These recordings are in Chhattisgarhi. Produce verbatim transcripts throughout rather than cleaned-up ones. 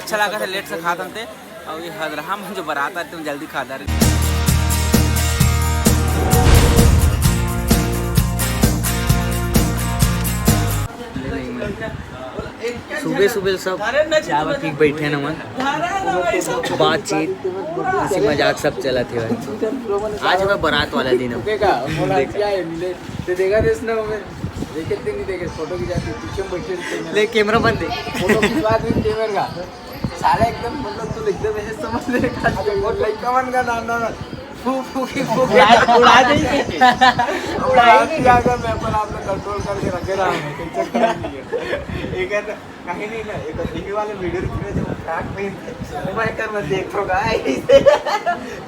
अच्छा लगा था, लेट से खात हन ते। अउ ये हदरहा मन जो बरात आथे, जल्दी खा डारे। सुबह सुबह सब चाय पी के बैठे न मन, बातचीत, हंसी मजाक सब चलत हे भाई। आज हमारा बारात वाला दिन है। रुकेगा, बोला, देख। क्या है, मिले? तो देखा थे इसने हमें, देखे थे, नहीं देखे, फोटो खिंचाते पीछे में बैठे थे। ले, कैमरा बंद है। फोटो खिंचवा दे कैमरा का। साला एकदम, मतलब, तू एकदम ऐसे समझ ले, लड़का मन का नाम ना, फू फू की फू। उड़ा, उड़ा देंगे। उड़ा देंगे। अगर मैं अपन आप लोग कंट्रोल करके रखे रहा हूँ, कोई चक्कर नहीं है। एक है ना, कहीं नहीं ना, एक यही वाले वीडियो में जो फ्रॉक पहन के, मैं कर, मैं देख तो गाइस।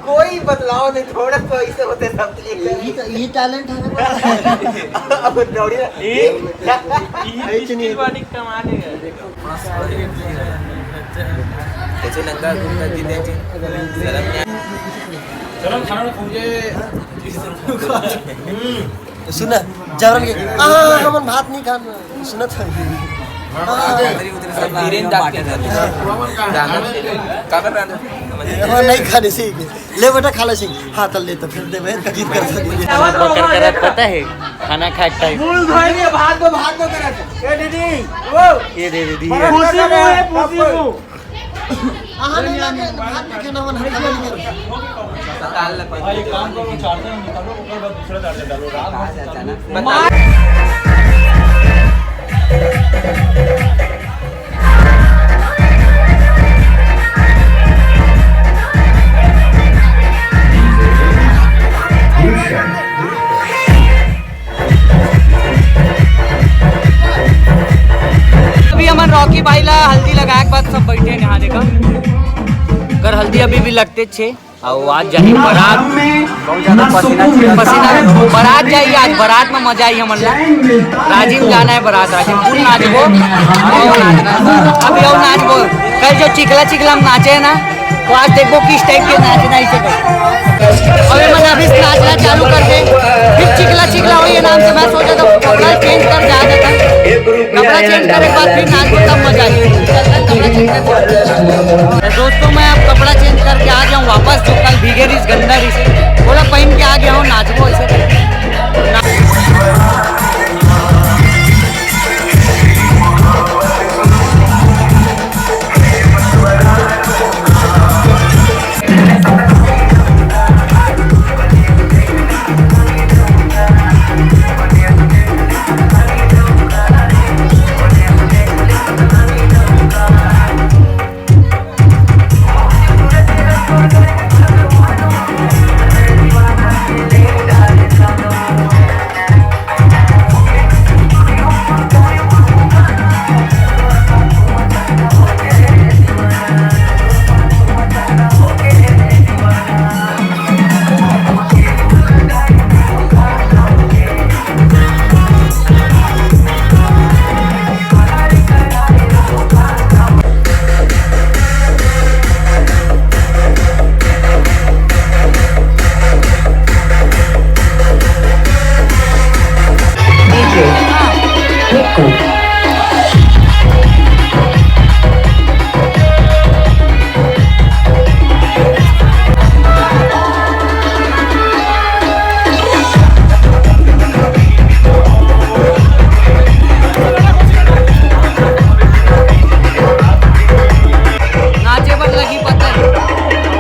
कोई बदलाव नहीं, थोड़ा तो ऐसे होते सब। यही तो, यही टैलेंट है। अब दौड़िए। एक, एक स्टिल बॉडी कमा देगा। कैसे नंगा घूमता जी, देख जी। शर्म नहीं। चलो, खाना खाओगे। सुना, जबरन के, आ, हमन भात नहीं खान, सुनत है। हाँ। धीरेन डाक के कर। का कर रहा था? हमन नहीं खाने से ही के। ले बेटा, खा ले सिंह। हाँ, तल ले तो फिर दे भाई, तकलीफ कर सकते। बकर करत पता है, खाना खाए टाइम। मूल भाई ये भात दो, भात दो करत। ए दीदी, वो। ये दे दीदी। बड़ा पुसी मुंह है, पुसी मुंह। आहा, नहीं लागे, भात रखे ना, मन हल्का नहीं करे। डाल ले, भाई, एक काम करो, चार्जर निकालो, ओकर बाद दूसरा चार्जर डालो, रात भर से चालू। अभी हमन रॉकी भाई ला हल्दी लगाए के बाद सब बैठे हैं यहाँ, देखा, अगर हल्दी अभी भी लगते छे। अउ आज जाही बारात, बहुत ज्यादा पसीना छूटत हे। पसीना, बारात जाही आज, बारात में मजा आही हमन ला। राजिम जाना है बारात, राजिम फुल नाचबो। अउ नाचना, अभी अउ नाचबो। कल जो चिखला चिखला में नाचे हैं ना, तो आज देखबो किस टाइप के नाचना है इसे। अभी मन अभी से नाचना चालू कर दे, फिर चिखला चिखला होही ये नाम से मैं सोचा तो कपड़ा चेंज कर जा देता। कपड़ा चेंज करे के बाद फिर नाचबो, तब मजा आही। चलता कपड़ा चेंज कर। दोस्तों, मैं अब कपड़ा चेंज करके आ गया हूँ वापस, जो कल भीगे रहीस, गंदा रहीस, वो ला पहन के आ गया हूँ, नाचबो ऐसे करके। नाचे बर लगी पता है।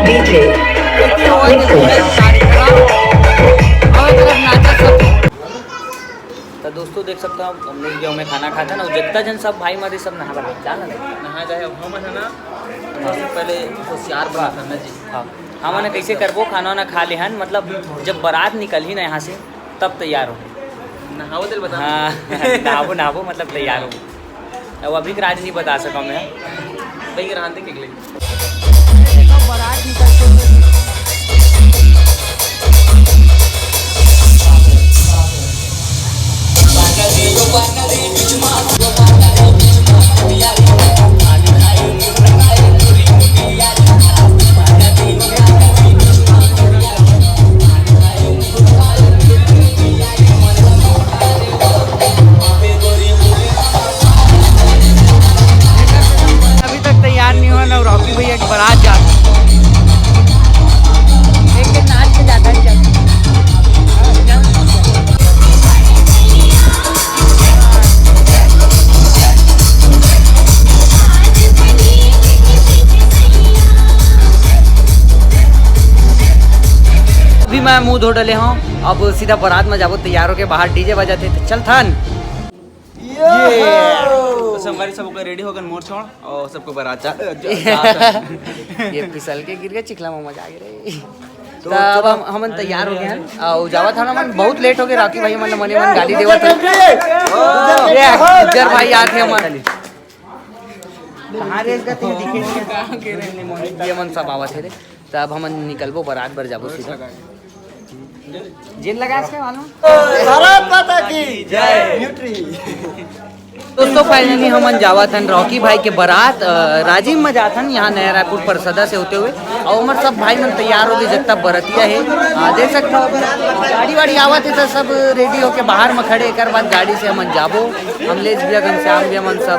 डीजे कार्यक्रम। और तरफ नाचे सब। तो दोस्तों, देख सकते हो, हमने जो हमें खाना खाया था ना, वो जितना जन सब भाई मारे सब नहा बना जाना। नहा जाए। अब हमन है ना, सबसे पहले होशियार बना था ना जी। हाँ, हमन कैसे करबो, खाना वाना खा ले हन, मतलब जब बारात निकलही ना यहाँ से, तब तैयार हो। नहाओ तेल बता। हाँ, नहाबो, नहाबो, मतलब तैयार हो। अब अभी के राज नहीं बता सका मैं। भाई, रांधे के लिए। अभी तक तैयार नहीं होना, मैं मुंह धो डले हूँ, अब सीधा बारात में जाबो, तैयार होके बाहर डीजे बजाते तो चल थन। ये तो संगवारी सब ओकर रेडी होगन मोर छोड़ और सबको बारात जा, जा, जा। ये फिसल के गिर गए चिखला में, मजा आ गया रे। तो अब हम हमन तैयार हो गए हैं और जावत हन हमन, बहुत लेट हो गए, राखी भाई मन मने मन गाली देवत हन। ये गुज्जर भाई आत हे हमन। कहाँ रे इसका तीन दिखे? ये मन सब आवत हे रे। तो अब हमन निकलबो, बारात बर जाबो सीधा। जेल लगा इसके मालूम। भारत माता की जय। न्यूट्री। दोस्तों, फाइनली हमन जावत हन रॉकी भाई के बारात, अ, राजिम में जात हन, यहाँ नया रायपुर परसदा से होते हुए। और हमर सब भाई मन तैयार हो गए, जितना बरतिया है, आ, देख सकते हो गाड़ी वाड़ी आवत है तो सब रेडी होके बाहर में खड़े, एक बाद गाड़ी से हमन जाबो। अमलेश भैया, घनश्याम भैया मन सब,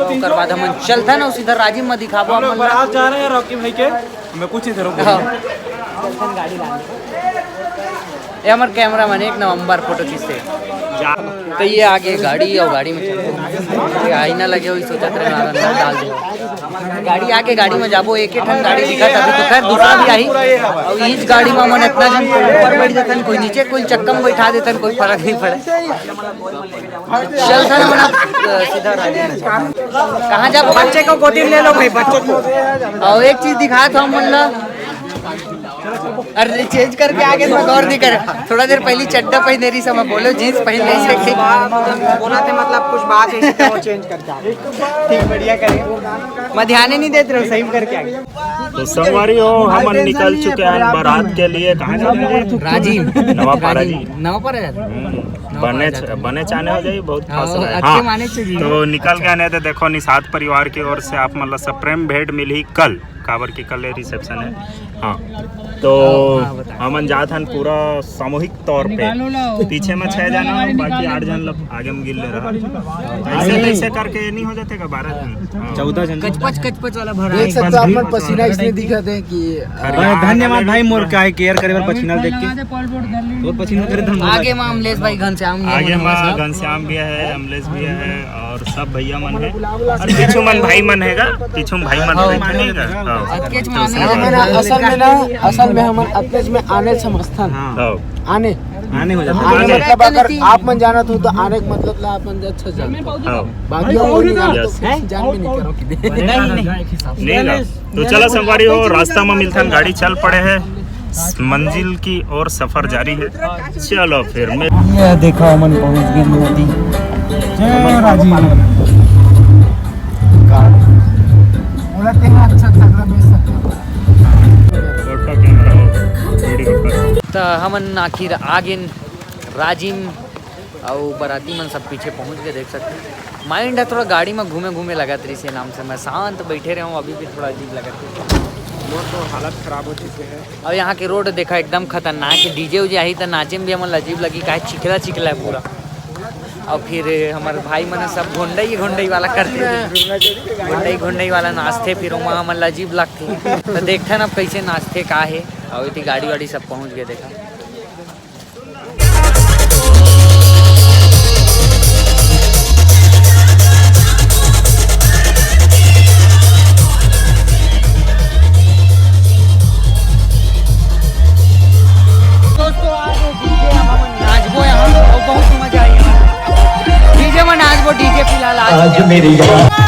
ओकर बाद हमन चलथन और सीधा राजिम में दिखाबो हम लोग। बारात जा रहे हैं रॉकी भाई के, मैं कुछ इधर रुक हाँ। ये हमर कैमरा मैन एक नंबर फोटो खींचते। तो ये आगे गाड़ी और गाड़ी में चलते हैं। ये आईना लगे हुए, सोचत रहे यार, अंदर डाल दे। गाड़ी आगे, गाड़ी में जाबो, एक एक ठन गाड़ी दिखत अभी तो खैर दूसरा भी आही। और इस गाड़ी में मन इतना जन कोई ऊपर बैठ जातन, कोई नीचे, कोई चक्का में बैठा देतन, कोई फर्क नहीं पड़े। चल सर, बना, अ, सीधा राजू। कहाँ जाबो? बच्चे को गोदी में ले लो भाई, बच्चे को। और एक चीज दिखा था मन ला। अरे चेंज करके आगे तो गौर नहीं करे। थोड़ा देर पहले चड्डा पहने रही, सब बोलो जींस पहन ले, इसे ठीक। बोला थे मतलब कुछ बात है, इसलिए वो चेंज करके आ गए। ठीक, बढ़िया करें। मैं ध्यान ही नहीं देते रहो, सही करके आ गए। तो संगवारी हो, हमन निकल चुके हैं बारात के लिए। कहाँ जा रहे हैं? राजिम। नवापारा जी। राजिम। नवापारा यार। हम्म। बने च-, बने चाने हो जाई, बहुत हाँ, खास रहे। अच्छे हाँ। माने चाहिए। तो निकल गए नहीं तो देखो, निषाद परिवार की ओर से आप मतलब सब प्रेम भेंट मिली कल, काबर की कल रिसेप्शन है। हाँ। तो हाँ, बताओ। हमन जात हन पूरा सामूहिक तौर पे। निकालो ला। पीछे में छह जना हो, बाकी आठ जन लोग आगे में गिर ले रहा। ऐसे तैसे करके नहीं हो जाते का बारह जन? हाँ। चौदह जन। कचपच, कचपच वाला भरा देख है। सकते हो आप मन पसीना इसलिए दिखा दे कि अरे धन्यवाद भाई, मोर का केयर करे बर पसीना देख के। तोर पसीना करे धन आगे में अमलेश भाई, घनश्याम, आगे में घनश्याम भी है, अमलेश भी है और सब भैया मन है और पीछू मन भाई मन हैगा, पीछू में भाई मन हाँ। बैठे हैगा। हाँ। अकेच तो माने सब हैं। असल में ना, असल में हमन अकेच में आने समझथन। हाँ। हाँ। आने। आने हो जाता है। आने आने। मतलब अगर आप मन जानत हो तो आने का मतलब ला अपन अच्छा जानत हो। हाँ। बाकी और नहीं जानत हो, यस। किसी जान में नहीं करो कि नहीं, नहीं। नहीं ला। तो चला संगवारी हो, रास्ता में मिलथन, गाड़ी चल पड़े है, मंजिल की ओर सफर जारी है। चलो फिर मैं ये देखा, हमन पहुंच गए नदी। जय राजीव। बोला तेरा अच्छा तगड़ा बेच सकता। फोटो कैमरा हो, वीडियो कर। त हमन आखिर आ गेन राजिम, अउ बराती मन सब पीछे पहुंच गए। देख सकते हैं, माइंड है थोड़ा गाड़ी में घूमे घूमे लगत रही से नाम से, मैं शांत बैठे रहे हूँ, अभी भी थोड़ा अजीब लगत है। मोर तो हालत खराब हो चुके हैं। अब यहाँ के रोड देखा, एकदम खतरनाक है। डीजे उजे आही त नाचे में भी हमन ला अजीब लगी, काहे चिखला चिखला है पूरा। और फिर हमारे भाई मन सब घोंडई घोंडई वाला करते, घोंडई घोंडई वाला नाचते, फिर ओमा हमन ला अजीब लगते। तो देखते हैं अब कैसे नाचते, का है। और इतनी गाड़ी वाड़ी सब पहुँच गए, देखा। दोस्तों, आज डीजे हम नाचबो यहाँ, और बहुत मजा आई। डीजे में नाचबो, डीजे फिलहाल आज आज मेरी यार।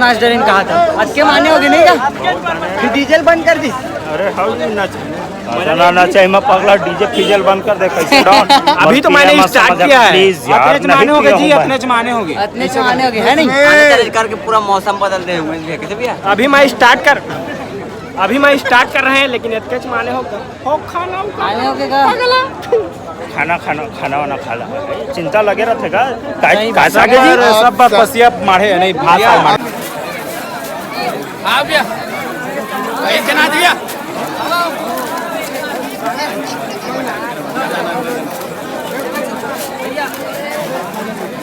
नाच डरेन कहा था, अतके माने होगे नहीं का? फिर डीजल बंद कर दी। अरे हाउ जी नाच। ना ना चाहिए मैं पगला, डीजे फीजल बंद कर दे कैसे डॉन। अभी तो मैंने स्टार्ट किया है। प्लीज यार, अपने जमाने हो गए जी, अपने जमाने हो गए। अतने माने होगे है नहीं? आने तरीके करके पूरा मौसम बदल दे हुए हैं, कैसे भैया? अभी मैं स्टार्ट कर अभी मैं स्टार्ट कर रहे हैं, लेकिन इतने जमाने हो गए। हो खाना माने होगे का? खाना खाना खाना वाना खा ला। चिंता लगे रहते का? नहीं, का सब सागे जी? बार सब बार पसिया मारे नहीं, भात साग मारे। आओ भैया, एक जना दिया।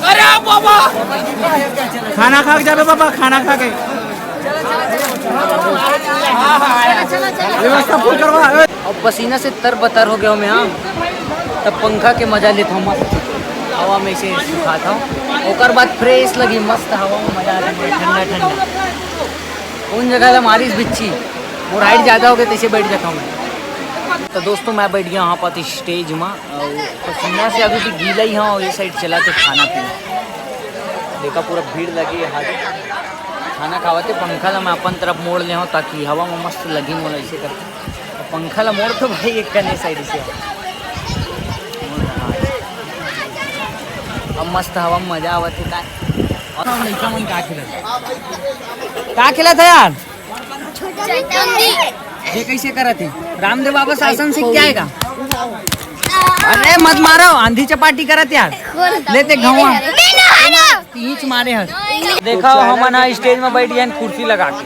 अरे बाबा, खाना खा के जाबे बाबा, खाना खा के। व्यवस्था फुल करवा। अब पसीना से तर बतर हो गया हूँ मैं, हाँ। तब पंखा के मजा लेता हूँ, मस्त हवा में इसे सुखाता हूँ। ओकर बाद फ्रेश लगी, मस्त हवा में मजा आ रहा है, ठंडा ठंडा। उन जगह ला मारिस बिच्छी, वो हाइट ज़्यादा हो गए, तैसे बैठ जाता हूँ मैं। तो दोस्तों, मैं बैठ गया यहाँ पर स्टेज में, और पसीना से अभी भी गीला ही हाँ। और ये साइड चला थे खाना पीना, देखा पूरा भीड़ लगी है। खाना खावा थे, पंखा ला मैं अपन तरफ मोड़ ले हूँ, ताकि हवा में मस्त लगी मोला इसे करके। पंखा ला मोड़ तो भाई एक कने साइड से। अब मस्त हवा में मजा आवत है। का और लइका मन का खेलत है? का खेलत है यार? ये कैसे करत है? रामदेव बाबा शासन से क्या आएगा? अरे मत मारो, आंधी चपाटी करत यार। लेते घवा तीच मारे हस। देखा, हमन ह स्टेज में बैठ गए कुर्सी लगा के,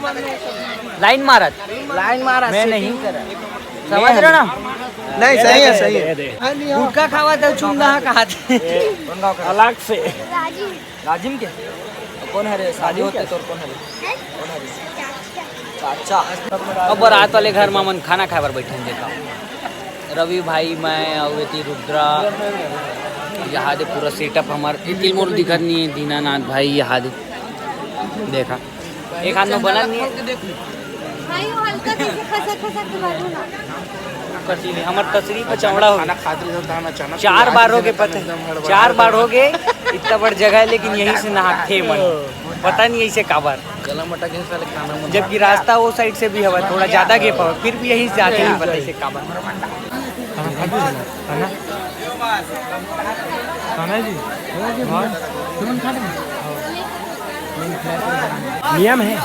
लाइन मारत। लाइन मारा, मैं नहीं। समझ रहे ना? नहीं, सही है, सही है। गुटखा खावा तो चुंगा कहा थे। अलग से। राजिम के? कौन है रे? शादी होते तोर कौन है रे? अच्छा। अब बारात वाले घर में मन खाना खाए बर बैठे हैं, देखा। रवि भाई, मैं, और ये थी रुद्रा, यहाँ दे पूरा सेटअप हमार। ये तिलमोर दिखत नहीं है, दीनानाथ भाई यहाँ दे। देखा, एक हाथ में बनत नहीं है। भाई, वो हल्का सा खसक खसक के मारो ना। कसीले, हमार तसरी पे चौड़ा हो गया। चार बार हो गए पता है, चार बार हो गए। इतना बड़ जगह है, लेकिन यहीं से नहाते मन, पता नहीं ऐसे काबर। जबकि रास्ता वो साइड से भी हवा, थोड़ा ज्यादा गेप हवा, फिर भी यहीं से आते नहीं पता ऐसे काबर। खाना है जी? तुरंत खा लेंगे। नियम है।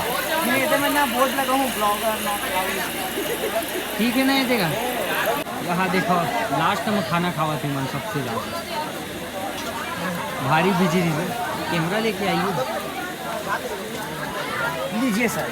ठीक है ना ये जगह? यहाँ देखो, लास्ट में खाना खावा थे मन सबसे ज्यादा। भारी बिजी रही, कैमरा लेके आइए। लीजिए सर।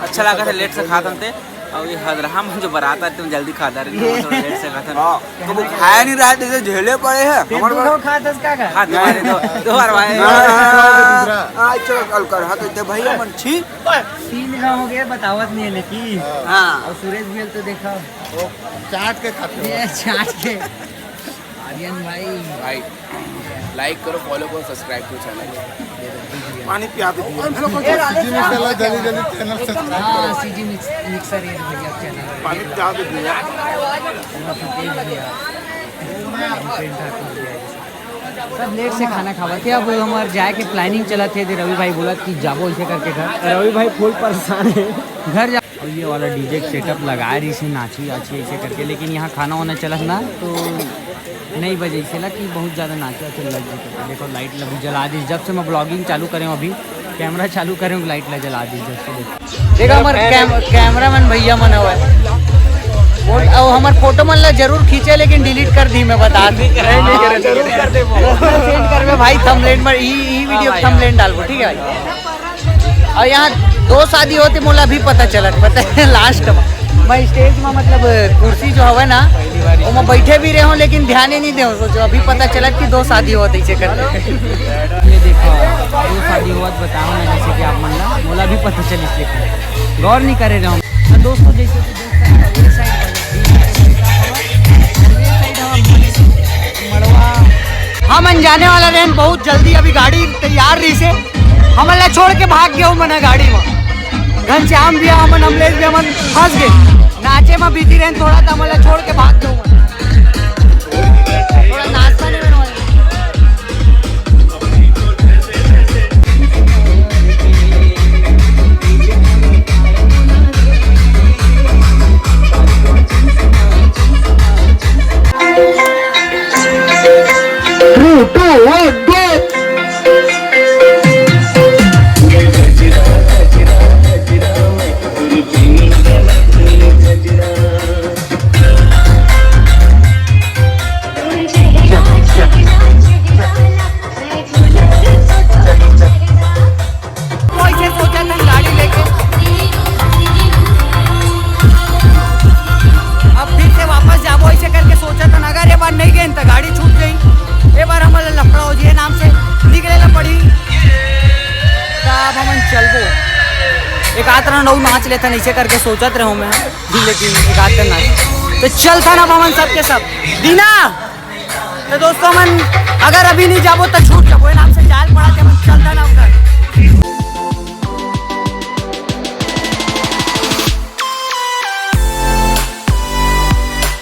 अच्छा लगा था, लेट से खात हन ते। और ये हदरहा में जो बारात आते हैं, जल्दी खाता रहे, थोड़ा लेट से खाता रहे। कबो खाया नहीं रहा, जैसे झेले पड़े हैं। फिर हमारे दो खात हस का का? हाँ, तुम्हारे दो, दो बार भाई। आज चलो कल कर, हाँ, तो इतने भैया मन छी। तीन गाँव हो गए, बतावत नहीं है लेकिन। हाँ। और सुरेश भी तो देखा। चाट के खाते हो। ये चाट के। आर्यन भाई। भाई, लाइक करो, फॉलो करो, सब्सक्राइब करो चैनल। पानी पिया दो। सीजी मसाला जल्दी जल्दी चैनल सब्सक्राइब। हाँ, सीजी मिक्स मिक्सर ये भैया चैनल। पानी पिया दो भैया। भूपेश भैया, भूपेन ठाकुर भैया, सब लेट से खाना खावा थे। अब हमार जाए के प्लानिंग चला थे, रवि भाई बोला कि जाबो ऐसे करके घर। रवि भाई फुल परेशान है घर जा। और ये वाला डीजे सेटअप लगा रही से नाची आची ऐसे करके, लेकिन यहाँ खाना वाना चलत ना तो नहीं बजे से ला कि बहुत ज़्यादा नाचा चल लग गई। देखो लाइट लगी जला दी, जब से मैं ब्लॉगिंग चालू करें अभी कैमरा चालू करें, लाइट ला जला दी जब से। देखो। देखो हमार कैम, कैमरामैन भैया मन हवे। वो, वो हमार फोटो मन ला जरूर खींचे, लेकिन डिलीट कर दी, मैं बता दूं। जरूर कर दे। सेंड करबे भाई, थंबनेल में ई, ई वीडियो थंबनेल डालबो, ठीक है भाई? और यहाँ दो शादी होते, मोला भी पता चलत, पता है, लास्ट में मैं स्टेज में, मतलब, कुर्सी जो हवे ना, वो मैं बैठे भी रहे हूँ, लेकिन ध्यान ही नहीं दे, सोचो, अभी पता चलत कि दो शादी होते इसे करते। ये देखो, दो शादी हुआ तो बताओ ना, जैसे कि आप मन ला, मोला भी पता चलिस, लेकिन गौर नहीं करे रहे हूँ। तो दोस्तों, जैसे कि देख सकते हो, ये साइड मड़वा, हम अनजाने वाला रहन बहुत जल्दी, अभी गाड़ी तैयार रही से, हमन ला छोड़ के भाग गए मन गाड़ी में। घनश्याम भैया, हमन अमलेश भैया, हमन फंस गए, नाचे में बिजी रहन थोड़ा, तो हमन ला छोड़ के भाग गए मन। थोड़ा नाश्ता नहीं बनवाया। अब हमन चलबो, एक आध round अउ नाच लेथन, ऐसे करके सोचत रहे हों मैं, लेकिन एक आध नाच तो चलथन अब हमन सबके सब। दीना, तो दोस्तों मन, अगर अभी नहीं जाबो तो छूट जाबो, ये नाम